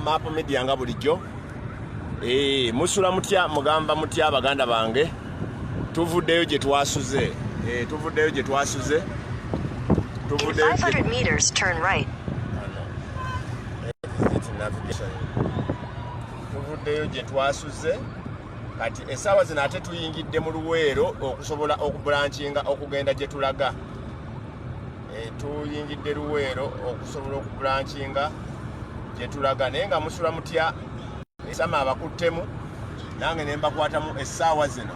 Map Media nga bulijjo. Musula mutya, mugamba mutya baganda bange? Tuvuddeyo gye twasuze. Tuvuddeyo gye twasuze. In Tuvuddeyo gye 500 meters, turn right. Exit navigation. Tuvuddeyo gye twasuze. Kati essaawa zino ate tuyingidde mu Luweero okusobola okubranching-a okugenda gye tulaga. Tuyingidde Luweero okusobola okubranching-a gye tulaga, naye nga musula mutya? Esama abakuttemu, nange ne mbakwatamu essaawa zino.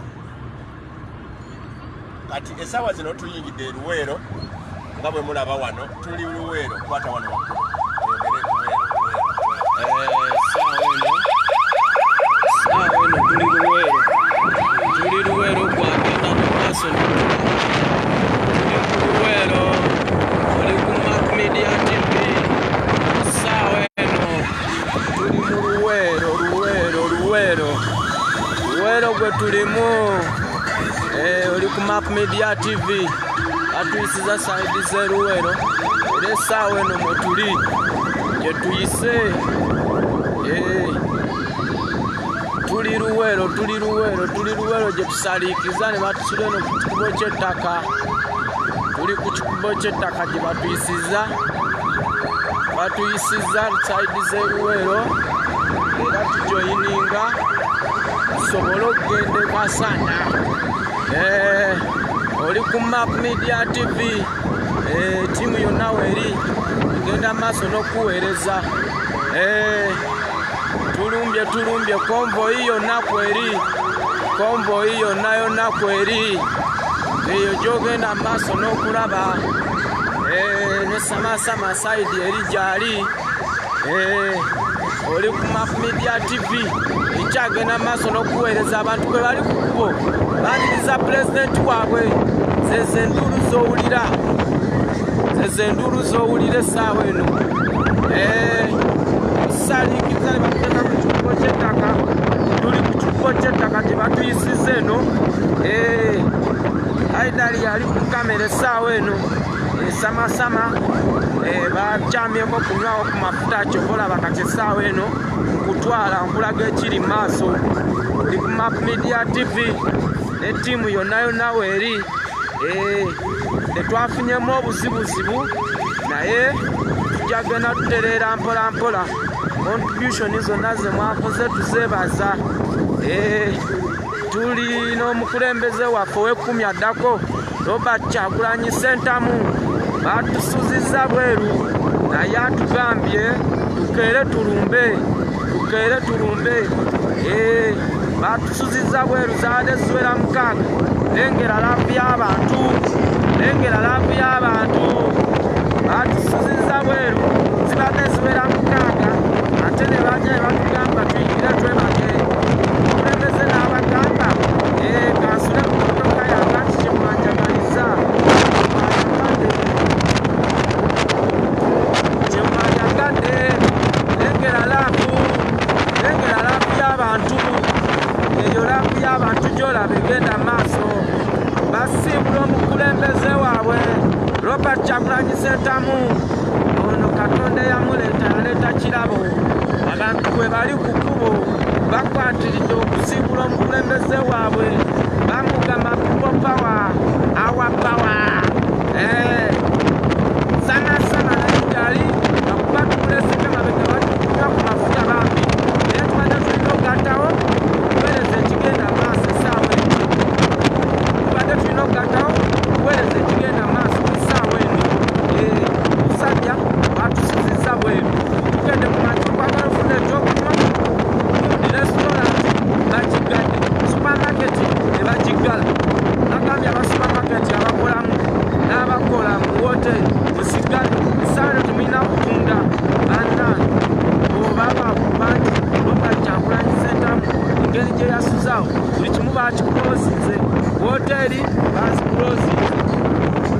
Kati essaawa zino tuyingidde e Luweero nga bwe mulaba wano, tuli Luweero. Kwata wano waggulu oyogere Luweero, Luweero. Saawa eno tuli Luweero, tuli Luweero. Gwagenda mu maaso n'otulaba, tuli ku Luweero, oli ku Mak Media TV. Saawa eno tuli mu Luweero, Luweero, Luweero, Luweero gwe tulimu. Oli ku Map Media TV, atuyisiza side z'e Luweero, era essaawa eno mwe tuli gye tuyise. Tuli Luweero, tuli Luweero, tuli Luweero gye tusaliikiza ne batusula eno ku kikubo ky'ettaka. Tuli ku kikubo ky'ettaka gye batuyisiza, batuyisiza side z'e Luweero, era tujoining-a tusobole okugenda e Kasana. Oli ku Map Media TV, ttiimu yonna weeri egenda maaso n'okuweereza. Tulumbye, tulumbye convoy yonna kweri, convoy yonna yonna kweri eyo gyogenda maaso n'okulaba. Ne samasama side eri gyali. Oli ku Map Media TV, ekyagenda maaso n'okuweereza. Abantu kwe bali ku kkubo baaniriza pulezidenti waabwe. Zeze enduulu z'owulira, zeze enduulu z'owulira essaawa eno. Saliikiriza ne batuteeka ku kikubo ky'ettaka. Tuli ku kikubo ky'ettaka gye batuyisiza eno. Aidali yali ku kamera essaawa eno esamasama. Bakyamyeko kunywawo ku mafuta, kyova olaba kati essaawa eno nkutwala nkulaga ekiri mu maaso. Oli ku Map Media TV ne ttiimu yonna yonna weeri. Tetwafunyemu obuzibuzibu, naye tujja genda tutereera mpola mpola. Contribution zonna ze mwakoze tuzeebaza. Tuli n'omukulembeze waffe ow'ekkumi addako, Robert Kyagulanyi Sentamu. Batusuzizza bweru, naye atugambye tukeere tulumbe, tukeere tulumbe. Batusuzizza bweru, zaadde ziwera 6. Lengera love y'abantu, lengera love y'abantu. Batusuzizza bweru, zibadde ziwera 6, ate ne bajja ne batugamba tuyingire twebake. Omukulembeze n'abagamba, "Kansule ku motoka yange ati kyemwanjagaliza, kyemwanjagadde." Lengera love, lengera love y'abantu. Eyo love y'abantu gyolaba egenda maaso. Basiibula omukulembeze waabwe Robert Kyagulanyi Sentamu. Ono Katonda eyamuleeta, yaleeta kirabo. Abantu bwe bali ku kkubo bakwatiridde okusiibula omukulembeze waabwe, bamugamba, "People power, our power." Sana sana naye gyali akuba tumuleseko mabega, batukunywa ku mafuta bambi, naye tubadde tulina okugattawo okuweereza ekigenda maaso essaawa eno. Tubadde tulina okugattawo okuweereza ekigenda maaso essaawa eno. Musajja batusizizza bweru, tugende ku makya okwagala ofuna ekyokunywa. Gundi restaurant bagigadde, supermarket ne bagiggala. Bagambye aba supermarket abakolamu n'abakola mu woteri, musigale, essaawa eno temulina kutunda. Bannange, obaba bangi Robert Kyagulanyi Sentamu engeri gye yasuzaawo buli kimu bakiclosinze, woteri baziclosinze,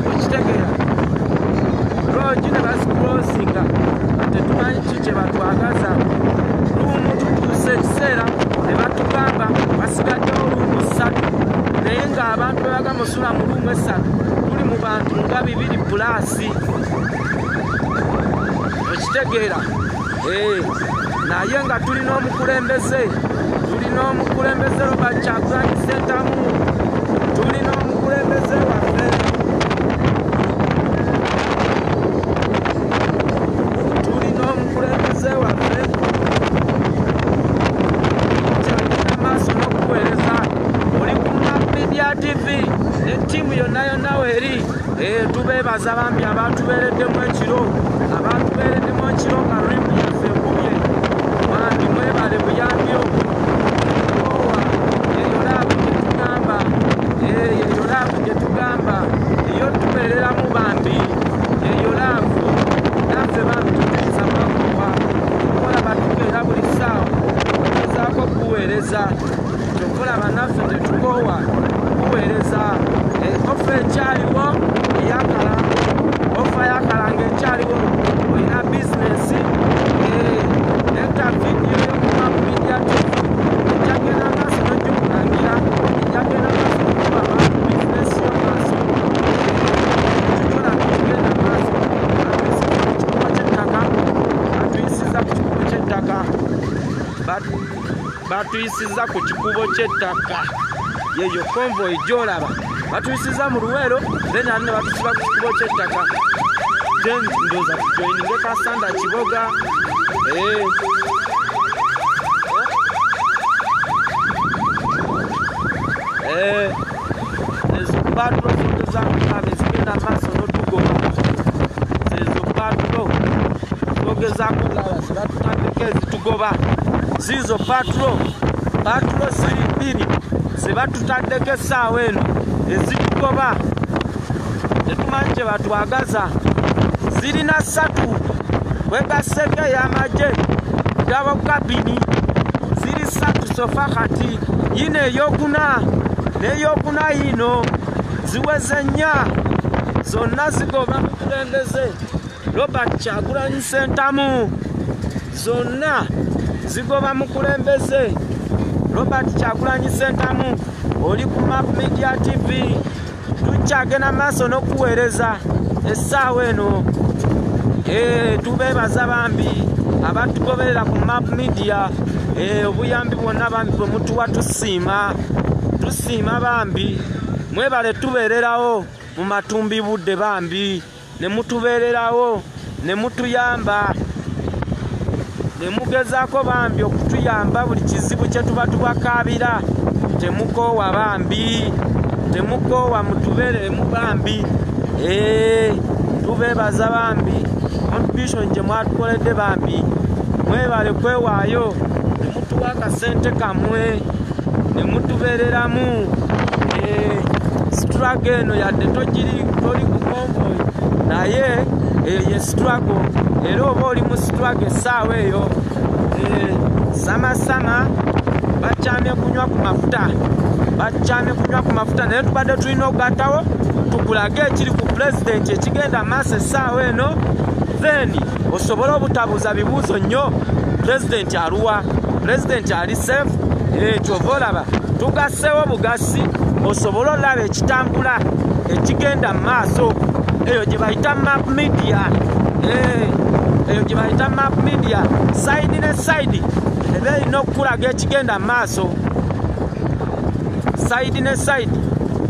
okitegeera? Lodge ne baziclosinga, tetumanyi ki kye batwagaza. Room tutuuse ekiseera ne batugamba basigaddewo room 3, naye ng'abantu bebagamba osula mu room 3, tuli mu bantu nga 200 plus, okitegeera? Naye nga tulina omukulembeze, tulina omukulembeze Robert Kyagulanyi Ssentamu, tulina omukulembeze waffe, tulina omukulembeze waffe. Kyagenda maaso n'okuweereza. Oli ku Map Media TV ne ttiimu yonna yonna weeri. Tubeebaza bambi abatubeereddemu ekiro, abatubeereddemu ekiro nga rimu yaffe ekubye. Bambi mwebale buyambi obwo. Owa eyo laavu gye tugamba, eyo laavu gye tugamba, eyo tubeereramu bambi, eyo laavu naffe bambi tetuyinza kubakuwa. Olaba tukeera buli ssaawa ogezaako okuweereza, kyova olaba naffe tetukoowa kuweereza. Offer ekyaliwo eyakalango, offer y'akalango ekyaliwo. Olina bizinesi, leeta vidiyo yo ku Map Media TV, ejjagenda maaso n'ogikulangira, ejjagenda maaso n'okuba abantu bizinesi yo maaso. Ekyo kigenda maaso. Atuyisiza ku kikubo ky'ettaka, atuyisiza ku kikubo ky'ettaka, batuyisiza ku kikubo ky'ettaka. Yeyo convoy gy'olaba batuyisiza mu Luweero, then ate ne batusiba ku kikubo ky'ettaka. Then ndowooza tujoininge Kasanda Kiboga. Ezo patrol zogezaako ezigenda maaso n'otugoba, ezo patrol zogezaako laba zebatutandika ezitugoba, ziizo patrol. Patrol ziri bbiri zebatutaddeko essaawa eno ezitugoba, tetumanyi kye batwagaza. Zirina ssatu, kwegasseko ey'amagye double cabin, ziri ssatu so far. Kati yino eyokuna n'eyokuna yino, ziweze nnya, zonna zigoba mukulembeze Robert Kyagulanyi Ssentamu. Zonna zigoba mukulembeze Robert Kyagulanyi Ssentamu. Oli ku Map Media TV, tukyagenda maaso n'okuweereza essaawa eno. Tubeebaza bambi abatugoberera ku Map Media. Obuyambi bwonna bambi bwe mutuwa tusiima, tusiima bambi. Mwebale tubeererawo mu matumbi budde bambi, ne mutubeererawo ne mutuyamba ne mugezaako bambi okutuyamba buli kizibu kye tuba tubakaabira. Temukoowa bambi, temukoowa, mutubeereremu bambi. Tubeebaza bambi contribution gye mwatukoledde bambi. Mwebale kwewaayo ne mutuwa akasente kammwe ne mutubeereramu. Struggle eno yadde togiri toli ku convoy, naye eyo ye struggle, era oba oli mu struggle essaawa eyo. Samasama bakyamye kunywa ku mafuta, bakyamye kunywa ku mafuta, naye tubadde tulina okugattawo tukulage ekiri ku pulezidenti ekigenda maaso essaawa eno, then osobole obutabuuza bibuuzo nnyo. Pulezidenti aluwa? Pulezidenti ali safe? Kyova olaba tugassewo bugasi osobole olaba ekitambula ekigenda mu maaso. Eyo gye bayita Map Media, eyo gye bayita Map Media. Side ne side eba erina okukulaga ekigenda mu maaso, side ne side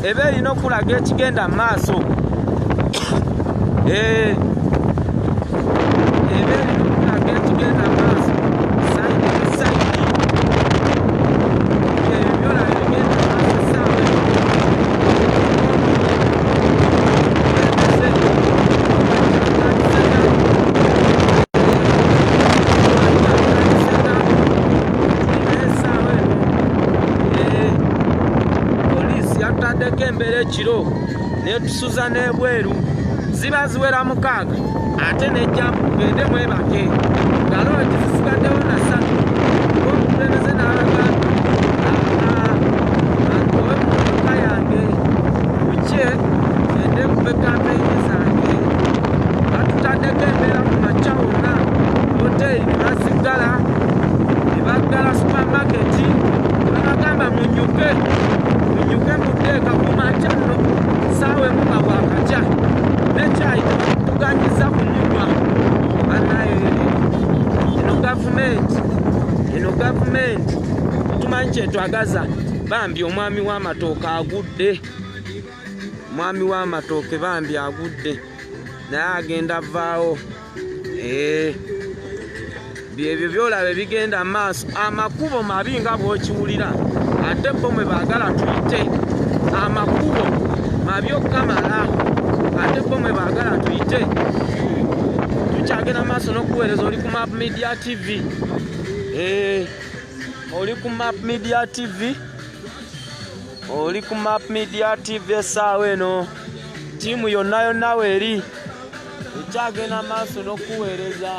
eba erina okukulaga ekigenda mu maaso. Eba erina okukulaga ekigenda mu maaso, side ne side. Ebyo byolaba ebigenda mu maaso essaawa eno. Poliisi yatutaddeko embeera ekiro netusuza n'ebweru, ziba ziwera 6 ate nejja mugende mwebake, nga loogi zisigaddewo na ssatu. Omukulembeze n'abagamba angobe mu mmotoka yange bukye ngende nkube kampeyini zange. Batutaddeko embeera ku makya wonna, hoteeri ne baziggala, ne baggala supamaketi, ne babagamba munyuke, munyuke muddeeka ku makya nno ssaawa emu nga bwakakya, nekyayi tetuganyiza kumunywa. Bannaye, eno gavumenti Gavumenti tumanyi kyetwagaza. Bambi omwami w'amatooke agudde, omwami w'amatooke bambi agudde, naye agenda vaawo. Byebyo byolaba ebigenda maaso. Amakubo mabi nga bw'okiwulira, ate bo mwe baagala tuyite. Amakubo mabi okukamala, ate bo mwe baagala tuyite. Tukyagenda maaso n'okuweereza. Oli ku Map Media TV, oli ku Map Media TV, oli ku Map Media TV. Essaawa eno ttiimu yonna yonna weeri ekyagenda maaso n'okuweereza,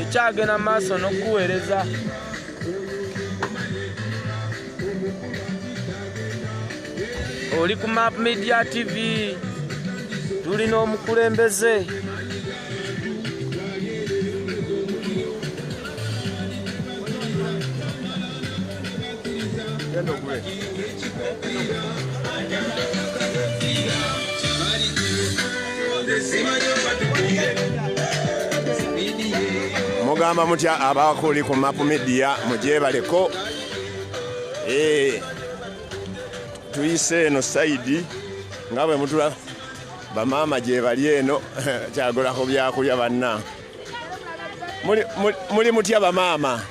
ekyagenda maaso n'okuweereza. Oli ku Map Media TV, tulina omukulembeze. Genda ogule. Mugamba mutya abakuli ku Map Media? Mugyebaleko. Tuyise eno side nga bwe mutula bamaama gye bali eno kyagulako byakulya. Banna, muli mutya bamaama?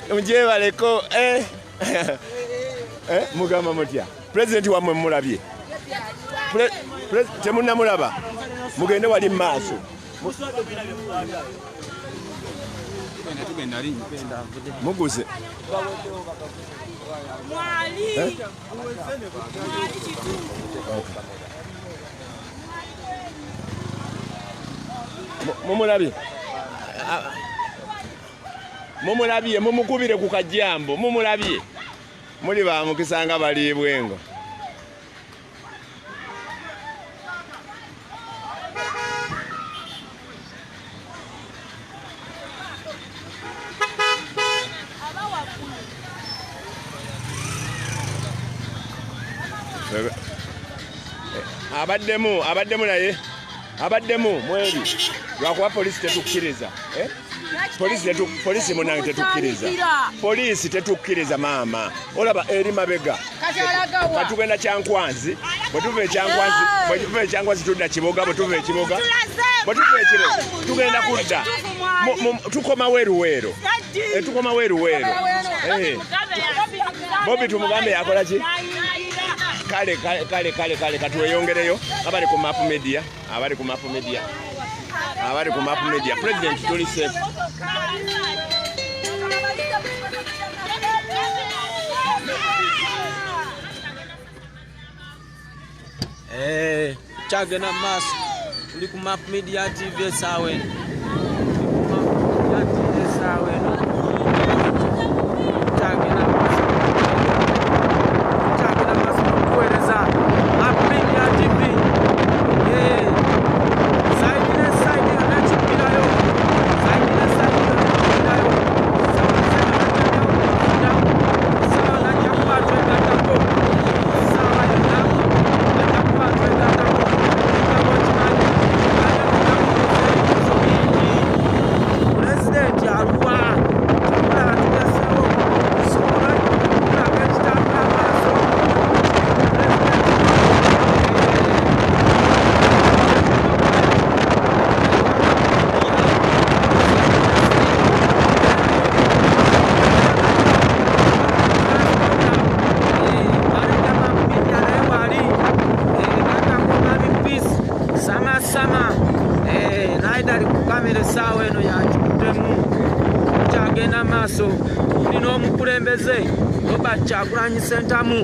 Mugyebaleko. Mugamba mutya? Pulezidenti wammwe mulabye? Temunnamulaba? Mugende wali mu maaso. Muguze? Eh? Mumulabye? Mumulabye? Mumukubire ku kajambo. Mumulabye? Muli ba mukisa nga bali bwengo. Abaddemu, abaddemu, naye abaddemu mweri lwakuba polisi tetukkiriza, eh? Polisi munange tetukkiriza, polisi tetukkiriza. Maama, olaba eri mabega. Katugenda Kyankwanzi. Bwe tuva ekyankwanzi, bwe tuva ekyankwanzi tudda Kiboga. Bwe tuva ekiboga, bwe tuva ekiboga tugenda kudda tukomawo eruweero. Tukomawo eruweero. Bobi tumugambe yakola ki? Kale kale kale kale kale, katweyongereyo. Abali ku Map Media, abali ku Map Media, abali ku Map Media, president tuli safe. Kyagenda mu maaso. Tuli ku Map Media TV esaawa eno. Tuli ku Map Media TV esaawa eno. Kyagenda mu maaso, kyagenda mu maaso n'okuweereza Map Media TV. Side ne side yonna kibbirayo, side ne side yonna kibbirayo. Sawa najja kuba twegattako, saawa yonna ajja kuba twegattako. Nga bw'okimanyi, ebibuuzo bingi. Pulezidenti aluwa? Tulaba tugezeewo okusobola okulaga ekitambula maaso. Pulezidenti. Sama naidali ku kamera essaawa eno yakikutemu. Kyagenda maaso. Tulina omukulembeze Robert Kyagulanyi Sentamu,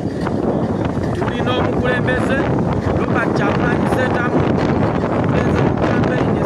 tulina omukulembeze Robert Kyagulanyi Sentamu. Tugenze mu kampeyini.